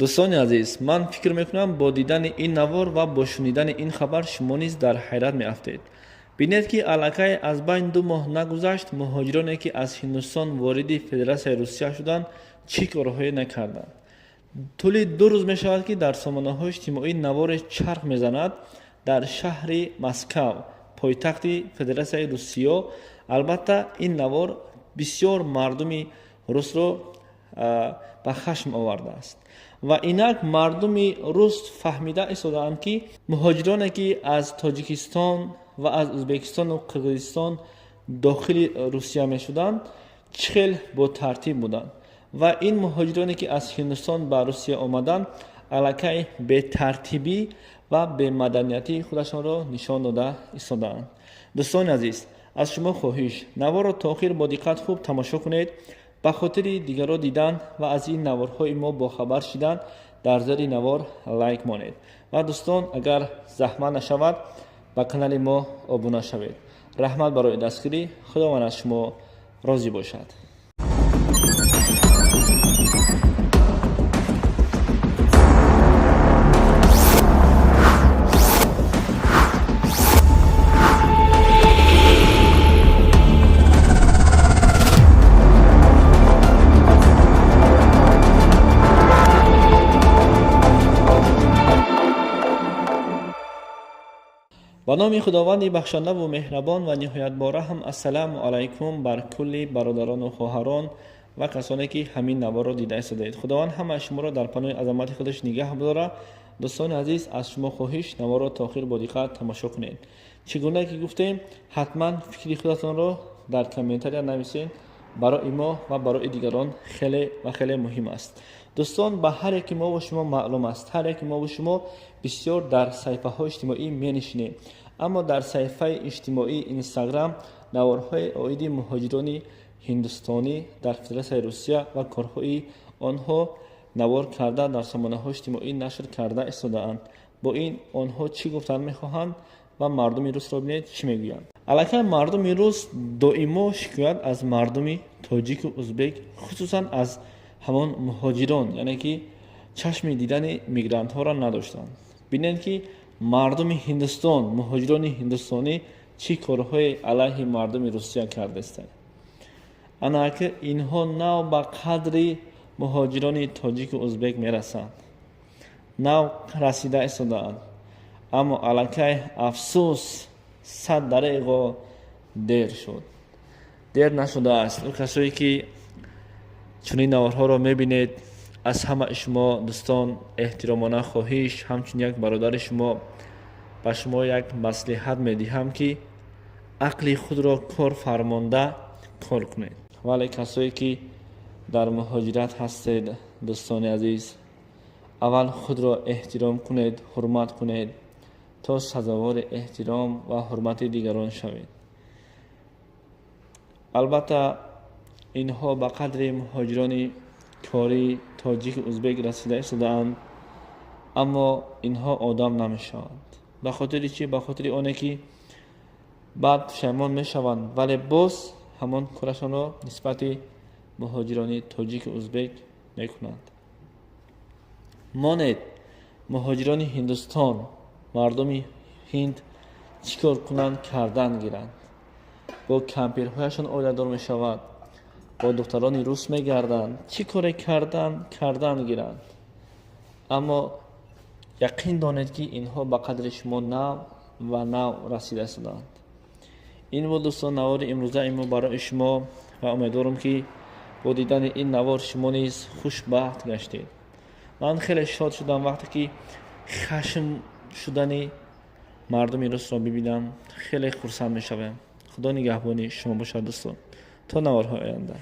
Дӯстони азиз, ман фикр мекунам, бо дидани ин навор ва бо шунидани ин хабар шумо низ дар ҳайрат меафтед. Бинед, ки аллакай аз байн 2 моҳ нагузашт, муҳоҷироне, ки аз Ҳиндустон вориди Федератсияи Русия шуданд, чӣ корҳое накарданд. Тӯли 2 рӯз мешавад, ки дар сомонаҳои иҷтимоӣ наворе чарх мезанад. Дар шаҳри Москав, пойтахти Федератсияи Русиё. Албатта, ин навор бисёр мардуми русро ба хашм овардааст ва инак мардуми рус фаҳмида истодаанд, ки муҳоҷироне, ки аз Тоҷикистон ва аз Ӯзбекистону Қирғизистон дохили Русия мешуданд, чӣ хел ботартиб буданд ва ин муҳоҷироне, ки аз Ҳиндустон ба Русия омаданд, аллакай бетартибӣ ва бемаданиятии худашонро нишон дода истодаанд. Дӯстони азиз, аз шумо хоҳиш: наворро то охир бо диққат хуб тамошо кунед. Ба хотири дигарро дидан ва аз ин наворҳои мо бохабар шидан, дар зери навор лайк монед ва, дӯстон, агар заҳмат нашавад, ба канали мо обуна шавед. Раҳмат барои дастгирӣ, Худованд аз шумо розӣ бошад. Ба номи Худованди бахшандаву меҳрабон ва ниҳоят бораҳм. Ассалому алайкум бар кулли бародарону хоҳарон ва касоне, ки ҳамин наворро дида истодаед. Худованд ҳамаи шуморо дар паноҳи азамати худаш нигаҳ бидора. Дӯстони азиз, аз шумо хоҳиш: наворро то охир бо диққат тамошо кунед. Чӣ гуна ки гуфтем, ҳатман фикри худатонро дар комментария нависед, барои мо ва барои дигарон хеле ва хеле муҳим аст. Дӯстон, ба ҳар яки мову шумо маълум аст, ҳар яки мову шумо бисёр дар саҳифаҳои иҷтимоӣ менишинем, аммо дар саҳифаи иҷтимоии Инстаграм наворҳои оиди муҳоҷирони ҳиндустонӣ дар Федератсияи Русия ва корҳои онҳо навор карда, дар сомонаҳои иҷтимоӣ нашр карда истодаанд. Бо ин онҳо чӣ гуфтан мехоҳанд ва мардуми русро бинед, чӣ мегӯянд. Аллакай мардуми рус доимо шикоят аз мардуми тоҷику узбек, хусусан аз ҳамон муҳоҷирон, яъне ки чашми дидани мигрантҳоро надоштанд. Бинед, ки мардуми Ҳиндустон, муҳоҷирони ҳиндустонӣ чӣ корҳое алайҳи мардуми Русия кардаистанд. Анаки инҳо нав ба қадри муҳоҷирони тоҷику узбек мерасанд, нав расида истодаанд, аммо аллакай, афсӯс, сад дареғо дер шуд. Дер нашудааст. Ӯ касое, ки чунин наворҳоро мебинед, аз ҳамаи шумо, дӯстон, эҳтиромона хоҳиш, ҳамчун як бародари шумо ба шумо як маслиҳат медиҳам, ки ақли худро кор фармонда кор кунед. Вале касое, ки дар муҳоҷират ҳастед, дӯстони азиз, аввал худро эҳтиром кунед, ҳурмат кунед, то сазовори эҳтиром ва ҳурмати дигарон шавед. Албатта, инҳо ба қадри муҳоҷирони кории тоҷику узбек расида истодаанд, аммо инҳо одам намешаванд. Ба хотири чӣ? Ба хотири оне, ки баъд пушаймон мешаванд, вале боз ҳамон корашонро нисбати муҳоҷирони тоҷику узбек мекунанд. Монед, муҳоҷирони Ҳиндустон, мардуми ҳинд чӣ кор кунанд, кардан гиранд. Бо кампирҳояшон оиладор мешавад, бо духтарони рус мегарданд, чӣ коре кардан, кардан гиранд. Аммо яқин донед, ки инҳо ба қадри шумо нав ва нав расида истодаанд. Ин буд, дӯстон, навори имрӯзаи мо барои шумо ва умедворам, ки бо дидани ин навор шумо низ хушбахт гаштед. Ман хеле шод шудам, вақте ки хашм шудани мардуми русро бибинам, хеле хурсанд мешавам. Худо нигаҳбони шумо бошад, дӯстон, то наворҳои оянда.